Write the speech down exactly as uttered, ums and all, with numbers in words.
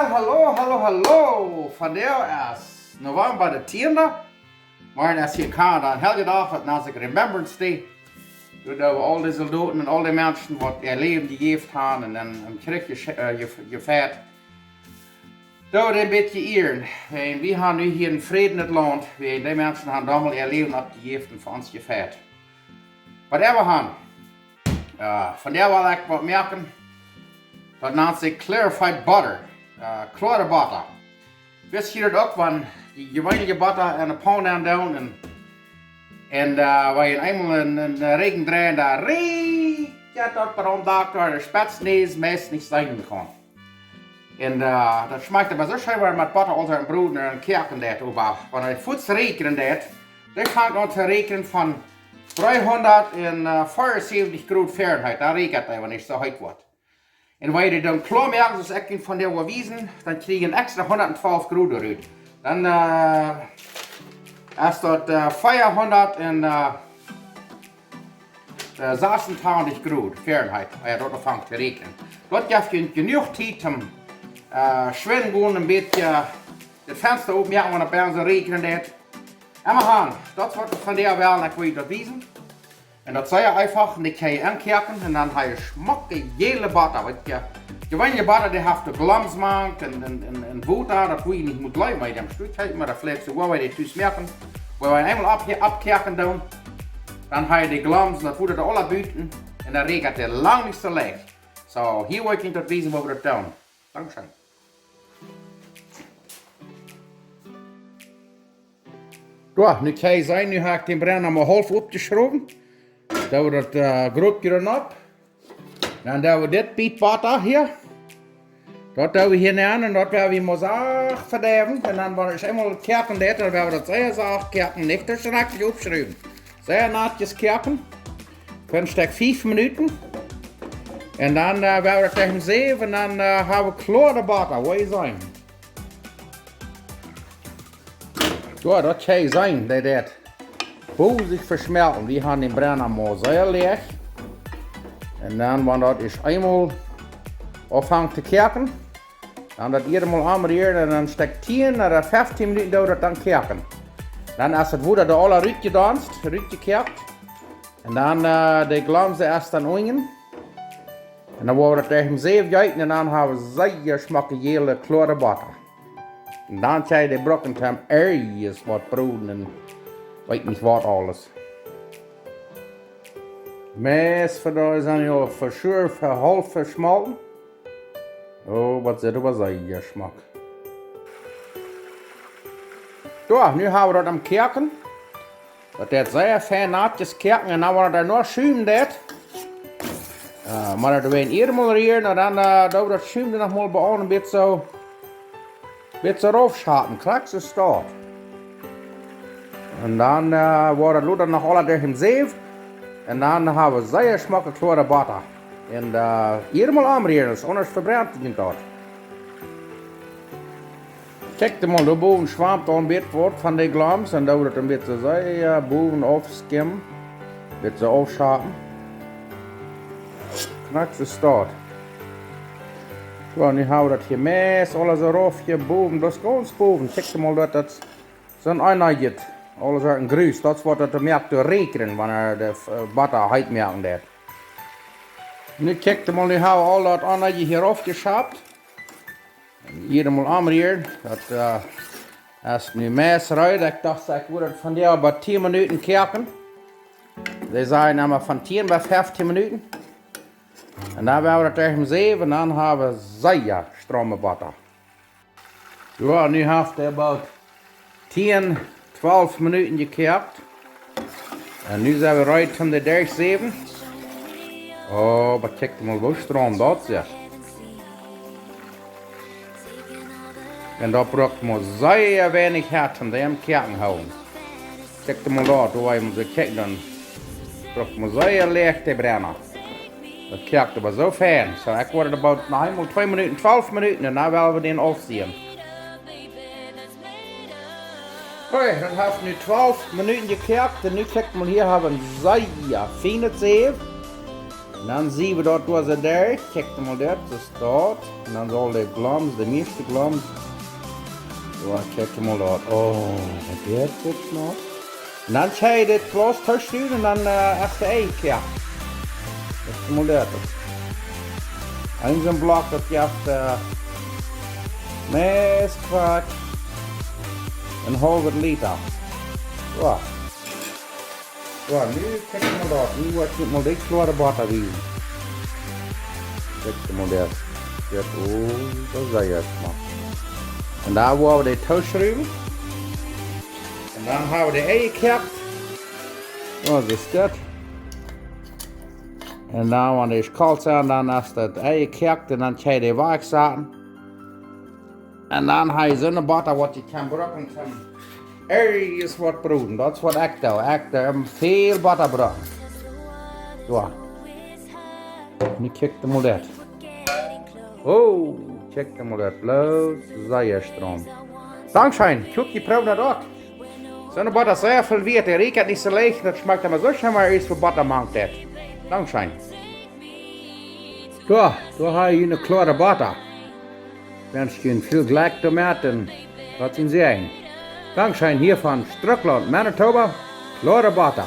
Hallo, hallo, hallo. Vondoag es November de tiende. Morjen es hia en Kanada een Heljedach, daut nant sikj Remembrance Day. Doa doo wie aul de Soldoten un aul de Menschen, waut äa Läwen jejäft haben un dan em Kjrich je-, äh, je-, jefajcht, doo wie dee een bät ieren. Un wie haben nu hia een Fräd en daut Launt, wiels dee Menschen haben doamols äa Läwen oppjejäft un fa ons jefajcht. Waut wie haben, äh, vondoag well ekj waut moaken, daut nant sikj clarified butter, äh, kloare Botta. Wisst jie daut uk, wan jie jeweenelje Botta en de Paun aundoonen un, un, äh, wan jie eemol en, en, en Räajen dreien, dan rieekjt daut, waut de Dokta de Spetznäs meist nich seenen kaun. Un, äh, daut schmakjt oba soo scheen, wan met Botta aul soo en Broden un Koaken deit, oba wan eena fuaz rieekjren deit, dan fangt aun to rieekjren von dreehundat un, äh, veeaunsäwentich Grod Fahrenheit, dan rieekjt daut, wan et soo heet woat. Un wan jie dee dan kloa moaken, soo aus ekj junt vondoag well wiesen, dan kjrie jie extra hundat un twalf Grod doarut. Dan, äh, es daut, äh, veahundat un, äh, äh, sassuntachentich Grod Fahrenheit, wan jie daut aunfangen to rieekjren. Daut jeft junt jenuach Tiet toom, äh, schwind gonen, een bät, äh, daut Fensta opmoaken, wan et bie ons rieekjren deit. Emma han, daut es waut wie vondoag wellen, ekj well junt daut wiesen. Un daut es sea eefach, un dee kjenn jie enkoaken un dan hab jie schmocke jäle Botta. Weetst, jeweenelje Botta, dee haft de Glomsen mank un, un, un, un Wota, daut wie nich motten leewen, wiels dee em Stoot heet, oba daut flitt soo, woo wie dee tus moaken. Wan wie eemol opp-, oppkoaken doonen, dan hab jie de Glomsen, daut Wota doa aula buten un dan rieekjt et lang nich soo leicht. Soo, hia well ekj junt daut wiesen, woo wie daut doonen. Dankscheen. Jo, nu kjenn jie seenen, nu hab ekj dän Brenna mau haulf oppjeschrowen. Dan doo wie daut, äh, Grop hia opp. Dan doo wie dit Bät Botta hia. Daut doo wie hia nenn un daut woa wie mau sacht vedeiwen. Un dan, wan et eemol koaken deit, dan woa wie daut sea sacht koaken, nich too schrakjlich oppschruwen. Sea natjes koaken. Fa een Stekj fief Minuten. Un dan, äh, woa wie daut ieescht seenen un dan, äh, hab wie kloare Botta, woa jie seenen. Jo, daut kjenn jie seenen, dee deit bosich veschmelten. Wie haben dän Brenna mau sea läach. Un dan, wan daut es eemol aunfangen to koaken, dan daut hia mol aunrieren un dan Stekj tieen ooda feftieen Minuten doo wie daut dan koaken. Dan es daut Wota doa aula rutjedonst, rutjekoakt. Un dan, äh, de Glomsen es dan unjen. Un dan woa wie daut derch de Säw jeeten un dan hab wie sea schmocke jäle kloare Botta. Un dan kjenn jie dee brucken toom irjent waut broden un weet nich waut aules. Meist von dee sent jo fa sure fa haulf veschmolten. Oh, waut sitt oba sea schmock. Jo, nu hab wie daut aum Koaken. Daut deit sea fein natjes koaken un dan, wan et dan noch schumen deit, äh, mau daut wie ieescht mol rieren un dan, äh, doo wie daut Schum dan noch mol bie ons een bät soo, bät soo raufschapen, krakjt soo staut. Un dan, äh, woat daut lota noch aula derch de Säw. Un dan hab wie sea schmocke kloare Botta. Un, äh, ieescht mol aunrieren, sest aundasch vebrent et daut. Kjikj mol, doa bowen schwamt aul een bät waut von de Glomsen un doa woat et een bät soo sea, äh, bowen aufschimmen, bät soo aufschapen. Krakjt soo staut. Jo, nu hab wie daut hia meist aules soo rauf hia bowen, daut es gaunz bowen. Kjikj mol, daut, daut sent eenje, aules soo en Grus, daut es waut daut moakt to rieekjren, wan et de, äh, Botta heet moaken deit. Nu kjikj mol, nu hab wie aul daut aundre hia raufjeschapt. Un hia mol aunrieren. Daut, äh, es nu meist reed. Ekj docht, ekj wudd et vondoag bie tieen Minuten koaken. See sajen emma von tieen bie feftieen Minuten. Un dan woa wie daut derch de Säw un dan hab wie sea strome Botta. Jo, nu haft et about tieen, twalf Minuten jekoakt. Un nu sent wie reed toom de derchsäwen. Oh, oba kjikj mol, woo stroom daut sitt. Un daut brukt mau sea weinich Hett, om dän aum Koaken hoolen. Kjikj mol daut, woo wie motten kjikjen, dan brukt mau sea läach de Brenna. Daut koakt oba soo fein. Soo, ekj wudd et about noch eemol twee Minuten, twalf Minuten un dan well wie dän aufseenen. Okay, daut haft nu twalf Minuten jekoakt un nu kjikj mol, hia hab wie een sea fienet Säw. Un dan see wie daut doa soo derch. Kjikj mol, daut es daut. Un dan saul de Glomps, de mieeschte Glomps. Jo, kjikj mol daut. Oh, waut es dit noch? Un dan kjenn jie dit Glaus tooschriewen un dan, äh, es de Ei kjikj. Kjikj mol daut. Een soon Block, daut jeft, äh, meist krakjt een haulwet Lita. Jo. Jo, nu kjikj mol daut. Nu woa ekj mol de kloare Botta wiesen. Kjikj mol daut. Daut, oh, daut es sea schmock. Un dan woa wie dee tooschriewen. Un dan hab wie de Ei jekjikjt. Jo, soo es daut. Un dan, wan dee es kolt sent, dan es daut Ei jekjikjt un dan kjenn jie dee wajchsaten. Un dan hab jie soone Botta, waut jie kjennen brucken toom irjent waut broden. Daut es waut ekj doo. Ekj doo, ähm, väl Botta brucken. Jo. Nu kjikj mol daut. Oh, kjikj mol daut. Bloos sea schmock. Dankscheen. Kjikj, jie proowen daut uk. Soone Botta es sea väl wieet. Dee rikjt nich soo leicht. Daut schmakjt emma soo scheen, wan eent väl Botta mank haft. Dankscheen. Jo, doa hab jie eene kloare Botta. Wensch junt väl Jlekj doamet un Gott sien Säajen. Dankscheen, hia von Strucklaunt, Manitoba, kloare Botta.